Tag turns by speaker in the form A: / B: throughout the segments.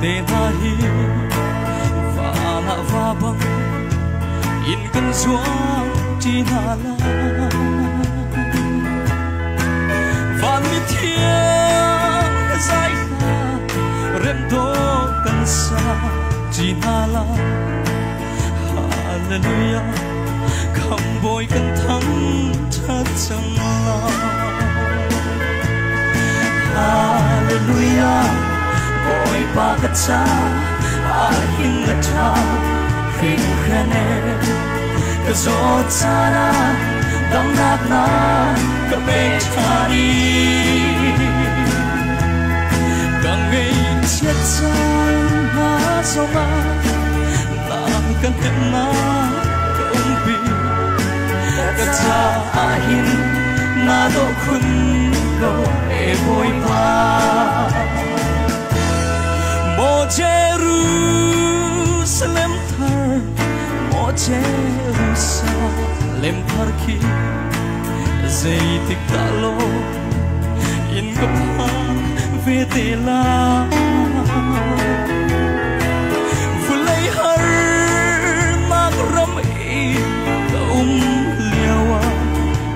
A: Te hna hi van ah va bang in kan zuang ṭi hna lai. Van mithiang zai hna rem dawh kan sa ṭi hna lai. Hallelujah, Khamhbawi kan thangṭhat cang lai. Hallelujah, Bawipa ka ca ah hin na ṭha hringhran e. Ka zawt caan ah damnak na ka pek ṭhan i ka ngaihchiat caan hna zongah na ka hnemhnak ka umpi. Ka caah hin na dawh khun ko e Bawipa. Maw Jerusalem thar, maw Jerusalem thar khi zeitik dah law in ka phak ve te lai. Vulei harnak ram i ka um lio ah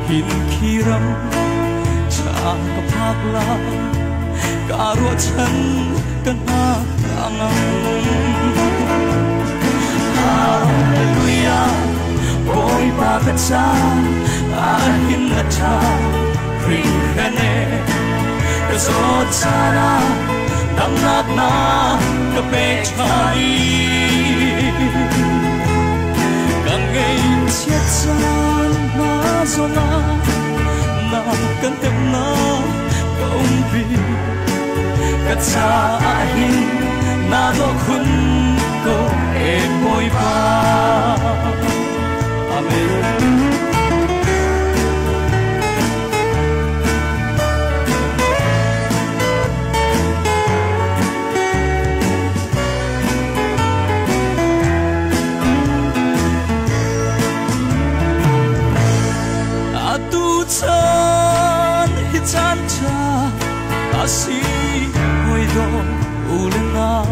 A: hin khi ram ṭha ka phak lai. Ka ruahchan ka hna a ngam. Hallelujah, Bawipa ka ca ah hin na ṭha hringhran e. Ka zawt caan ah damnak na ka pek ṭhan i ka ngaihchiat caan hna zongah na kan temnak ka umpi. Ka caah hin na dawh khun ko e Bawipa. Amen. Atu chan hi caan ṭha a si hawi dawt u le nau,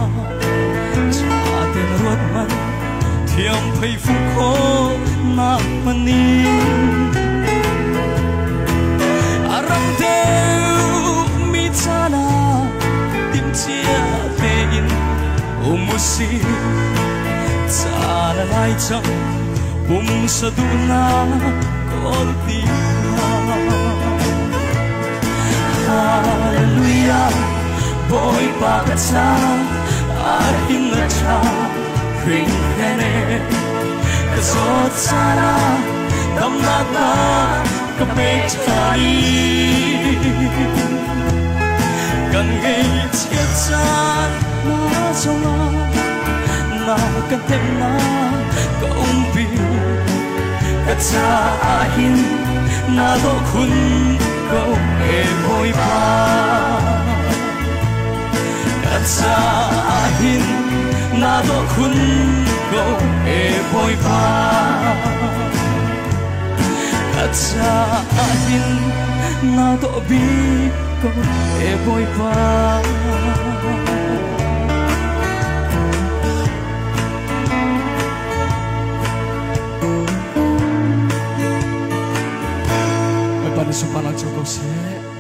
A: ṭha ten ruat hmanh thiam phei fu khawh nak hmanh a rang deuh mi caan ah timhcia tein um usih. Caan a nai cang, pumsa duhnak kawl ti hlah. Hallelujah, Bawipa ka ca ah hin na ṭha hringhran e. Ka zawt caan ah damnak na ka pek ṭhan i kan ngaihchiat caan hna zongah na ka hnemhnak ka umpi. Ka caah hin na dawh khun ko e Bawipa. Ka caah hin na dawh khun ko e Bawipa. Ka caah hin na dawh bik ko e Bawipa. Bawipa nih sunparnak co ko seh.